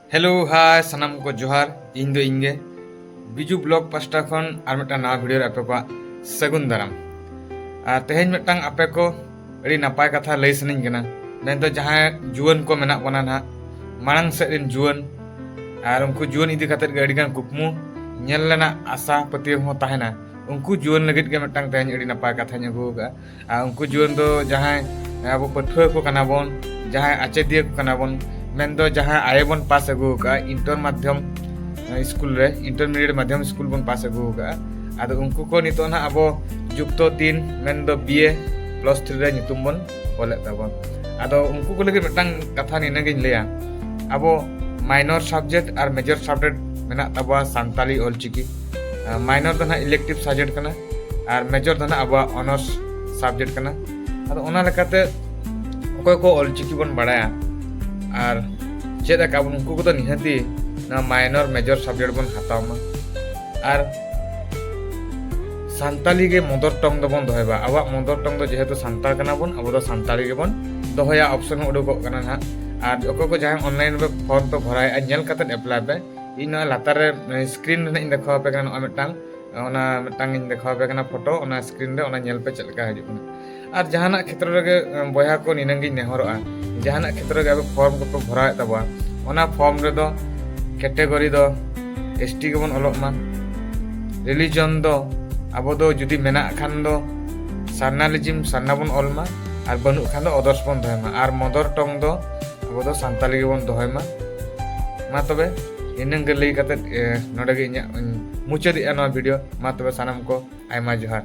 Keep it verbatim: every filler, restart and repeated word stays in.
Hello, ᱦᱟᱭ, ᱥᱟᱱᱟᱢ ᱠᱚ ᱡᱚᱦᱟᱨ᱾ ᱤᱧ ᱫᱚ ᱤᱧ ᱜᱮ, ᱵᱤᱡᱩ ᱵᱞᱚᱜ ᱯᱟᱥᱴᱟ ᱠᱷᱚᱱ ᱟᱨ ᱢᱤᱫᱴᱟᱝ ᱱᱟᱣᱟ ᱵᱷᱤᱰᱤᱭᱳ ᱨᱮ ᱟᱯᱮ ᱠᱚᱣᱟᱜ ᱥᱟᱹᱜᱩᱱ ᱫᱟᱨᱟᱢ᱾ ᱟᱨ ᱛᱮᱦᱮᱧ ᱢᱤᱫᱴᱟᱝ ᱟᱯᱮ ᱠᱚ ᱟᱹᱰᱤ ᱱᱟᱯᱟᱭ ᱠᱟᱛᱷᱟ ᱞᱟᱹᱭ ᱥᱟᱱᱟᱧ ᱠᱟᱱᱟ, ᱢᱮᱱᱫᱚ ᱡᱟᱦᱟᱸᱭ ᱡᱩᱣᱟᱹᱱ ᱠᱚ ᱢᱮᱱᱟᱜ ᱵᱚᱱᱟ ᱱᱟᱦᱟᱜ, ᱢᱟᱲᱟᱝ ᱥᱮᱫ ᱨᱮᱱ ᱡᱩᱣᱟᱹᱱ, ᱟᱨ ᱩᱱᱠᱩ ᱡᱩᱣᱟᱹᱱ ᱤᱫᱤ ᱠᱟᱛᱮᱫ ᱜᱮ ᱟᱹᱰᱤᱜᱟᱱ ᱠᱩᱠᱢᱩ ᱧᱮᱞ ᱨᱮᱱᱟᱜ ᱟᱥᱟ ᱯᱟᱹᱛᱭᱟᱹᱣ ᱦᱚᱸ ᱛᱟᱦᱮᱱᱟ᱾ ᱩᱱᱠᱩ ᱡᱩᱣᱟᱹᱱ ᱞᱟᱹᱜᱤᱫ ᱜᱮ ᱢᱤᱫᱴᱟᱝ ᱛᱮᱦᱮᱧ ᱟᱹᱰᱤ ᱱᱟᱯᱟᱭ ᱠᱟᱛᱷᱟᱧ ᱟᱹᱜᱩ ᱟᱠᱟᱫᱼᱟ᱾ ᱟᱨ ᱩᱱᱠᱩ ᱡᱩᱣᱟᱹᱱ ᱫᱚ ᱡᱟᱦᱟᱸᱭ ᱟᱵᱚ ᱯᱟᱹᱴᱷᱩᱣᱟᱹ ᱠᱚ ᱠᱟᱱᱟ ᱵᱚᱱ, ᱡᱟᱦᱟᱸᱭ ᱟᱪᱮᱫᱤᱭᱟᱹ ᱠᱚ ᱠᱟᱱᱟ ᱵᱚᱱ, ᱢᱮᱱᱫᱚ ᱡᱟᱦᱟᱸᱭ ᱟᱭᱮ ᱵᱚᱱ ᱯᱟᱥ ᱟᱹᱜᱩ ᱟᱠᱟᱫᱼᱟ ᱤᱱᱴᱚᱨ ᱢᱟᱫᱽᱫᱷᱚᱢ ᱥᱠᱩᱞ ᱨᱮ, ᱤᱱᱴᱟᱨᱢᱤᱰᱤᱭᱮᱴ ᱢᱟᱫᱽᱫᱷᱚᱢ ᱥᱠᱩᱞ ᱵᱚᱱ ᱯᱟᱥ ᱟᱹᱜᱩ ᱟᱠᱟᱫᱼᱟ᱾ ᱟᱫᱚ ᱩᱱᱠᱩ ᱠᱚ ᱱᱤᱛᱚᱜ ᱱᱟᱦᱟᱜ ᱟᱵᱚ ᱡᱩᱠᱛᱚ ᱛᱤᱱ, ᱢᱮᱱᱫᱚ ᱵᱤ ᱮ ᱯᱞᱟᱥ ᱛᱷᱨᱤ ᱨᱮ ᱧᱩᱛᱩᱢ ᱵᱚᱱ ᱚᱞᱮᱫ ᱛᱟᱵᱚᱱ᱾ ᱟᱫᱚ ᱩᱱᱠᱩ ᱠᱚ ᱞᱟᱹᱜᱤᱫ ᱢᱤᱫᱴᱟᱝ ᱠᱟᱛᱷᱟ ᱱᱤᱱᱟᱹᱜᱤᱧ ᱞᱟᱹᱭᱟ, ᱟᱵᱚ ᱢᱟᱭᱱᱚᱨ ᱥᱟᱵᱡᱮᱠᱴ ᱟᱨ ᱢᱮᱡᱚᱨ ᱥᱟᱵᱡᱮᱠᱴ ᱢᱮᱱᱟᱜ ᱛᱟᱵᱚᱣᱟ ᱥᱟᱱᱛᱟᱞᱤ ᱚᱞᱪᱤᱠᱤ᱾ ᱢᱟᱭᱱᱚᱨ ᱫᱚ ᱱᱟᱦᱟᱜ ᱤᱞᱮᱠᱴᱤᱵᱷ ᱥᱟᱵᱡᱮᱠᱴ ᱠᱟᱱᱟ, ᱟᱨ ᱢᱮᱡᱚᱨ ᱫᱚ ᱱᱟᱦᱟᱜ ᱟᱵᱚᱣᱟᱜ ᱚᱱᱟᱨᱥ ᱥᱟᱵᱡᱮᱠᱴ ᱠᱟᱱᱟ᱾ ᱟᱫᱚ ᱚᱱᱟ ᱞᱮᱠᱟᱛᱮ ᱚᱠᱚᱭ ᱠᱚ ᱚᱞᱪᱤᱠᱤ ᱵᱚᱱ ᱵᱟᱲᱟᱭᱟ ᱟᱨ ᱪᱮᱫ ᱟᱠᱟᱫ ᱵᱚᱱ, ᱩᱱᱠᱩ ᱠᱚᱫᱚ ᱱᱤᱦᱟᱹᱛᱤ ᱱᱚᱣᱟ ᱢᱟᱭᱱᱚᱨ ᱢᱮᱡᱚᱨ ᱥᱟᱵᱡᱮᱠᱴ ᱵᱚᱱ ᱦᱟᱛᱟᱣ ᱢᱟ᱾ ᱟᱨ ᱥᱟᱱᱛᱟᱞᱤ ᱜᱮ ᱢᱚᱫᱚᱨ ᱴᱚᱝ ᱫᱚᱵᱚᱱ ᱫᱚᱦᱚᱭ ᱢᱟ᱾ ᱟᱵᱚᱣᱟᱜ ᱢᱚᱫᱚᱨ ᱴᱚᱝ ᱫᱚ ᱡᱮᱦᱮᱛᱩ ᱥᱟᱱᱛᱟᱲ ᱠᱟᱱᱟ ᱵᱚᱱ, ᱟᱵᱚ ᱫᱚ ᱥᱟᱱᱛᱟᱲᱤ ᱜᱮᱵᱚᱱ ᱫᱚᱦᱚᱭᱟ᱾ ᱚᱯᱥᱚᱱ ᱦᱚᱸ ᱩᱰᱩᱠᱚᱜ ᱠᱟᱱᱟ ᱱᱟᱦᱟᱜ᱾ ᱟᱨ ᱚᱠᱚᱭ ᱠᱚ ᱡᱟᱦᱟᱸᱭ ᱚᱱᱞᱟᱭᱤᱱ ᱨᱮ ᱯᱷᱚᱨᱢ ᱯᱮ ᱵᱷᱚᱨᱟᱣᱮᱫᱼᱟ, ᱧᱮᱞ ᱠᱟᱛᱮᱫ ᱮᱯᱞᱟᱭ ᱯᱮ᱾ ᱤᱧ ᱱᱚᱣᱟ ᱞᱟᱛᱟᱨ ᱨᱮ ᱥᱠᱨᱤᱱ ᱨᱮ ᱱᱟᱦᱟᱜ ᱤᱧ ᱫᱮᱠᱷᱟᱣ ᱟᱯᱮ ᱠᱟᱱᱟ, ᱱᱚᱜᱼᱚᱭ ᱢᱤᱫᱴᱟᱝ, ᱚᱱᱟ ᱢᱤᱫᱴᱟᱝ ᱤᱧ ᱫᱮᱠᱷᱟᱣ ᱟᱯᱮ ᱠᱟᱱᱟ ᱯᱷᱳᱴᱳ, ᱚᱱᱟ ᱥᱠᱨᱤᱱ ᱨᱮ ᱚᱱᱟ ᱧᱮᱞ ᱯᱮ ᱪᱮᱫ ᱞᱮᱠᱟ ᱦᱤᱡᱩᱜ ᱠᱟᱱᱟ᱾ ᱟᱨ ᱡᱟᱦᱟᱱᱟᱜ ᱠᱷᱮᱛᱨᱚ ᱨᱮᱜᱮ, ᱮᱸ, ᱵᱚᱭᱦᱟ ᱠᱚ ᱱᱤᱱᱟᱹᱝ ᱜᱤᱧ ᱱᱮᱦᱚᱨᱚᱜᱼᱟ, ᱡᱟᱦᱟᱱᱟᱜ ᱠᱷᱮᱛᱨᱚ ᱨᱮᱜᱮ ᱟᱯᱮ ᱯᱷᱚᱨᱢ ᱠᱚᱯᱮ ᱵᱷᱚᱨᱟᱣᱮᱫ ᱛᱟᱵᱚᱣᱟ, ᱚᱱᱟ ᱯᱷᱚᱨᱢ ᱨᱮᱫᱚ ᱠᱮᱴᱮᱜᱚᱨᱤ ᱫᱚ ᱮᱥ ᱴᱤ ᱜᱮᱵᱚᱱ ᱚᱞᱚᱜ ᱢᱟ᱾ ᱨᱤᱞᱤᱡᱚᱱ ᱫᱚ ᱟᱵᱚ ᱫᱚ ᱡᱩᱫᱤ ᱢᱮᱱᱟᱜ ᱠᱷᱟᱱ ᱫᱚ ᱥᱟᱨᱱᱟᱞᱤᱡᱤᱢ ᱥᱟᱨᱱᱟ ᱵᱚᱱ ᱚᱞ ᱢᱟ, ᱟᱨ ᱵᱟᱹᱱᱩᱜ ᱠᱷᱟᱱ ᱫᱚ ᱚᱫᱚᱨᱥ ᱵᱚᱱ ᱫᱚᱦᱚᱭ ᱢᱟ, ᱟᱨ ᱢᱚᱫᱚᱨ ᱴᱚᱝ ᱫᱚ ᱟᱵᱚ ᱫᱚ ᱥᱟᱱᱛᱟᱞᱤ ᱜᱮᱵᱚᱱ ᱫᱚᱦᱚᱭ ᱢᱟ᱾ ᱢᱟ ᱛᱚᱵᱮ ᱤᱱᱟᱹᱝ ᱜᱮ ᱞᱟᱹᱭ ᱠᱟᱛᱮᱫ, ᱮ, ᱱᱚᱰᱮ ᱜᱮ ᱤᱧᱟᱹᱜ ᱤᱧ ᱢᱩᱪᱟᱹᱫᱮᱜᱼᱟ ᱱᱚᱣᱟ ᱵᱷᱤᱰᱤᱭᱳ᱾ ᱢᱟ ᱛᱚᱵᱮ ᱥᱟᱱᱟᱢ ᱠᱚ ᱟᱭᱢᱟ ᱡᱚᱦᱟᱨ᱾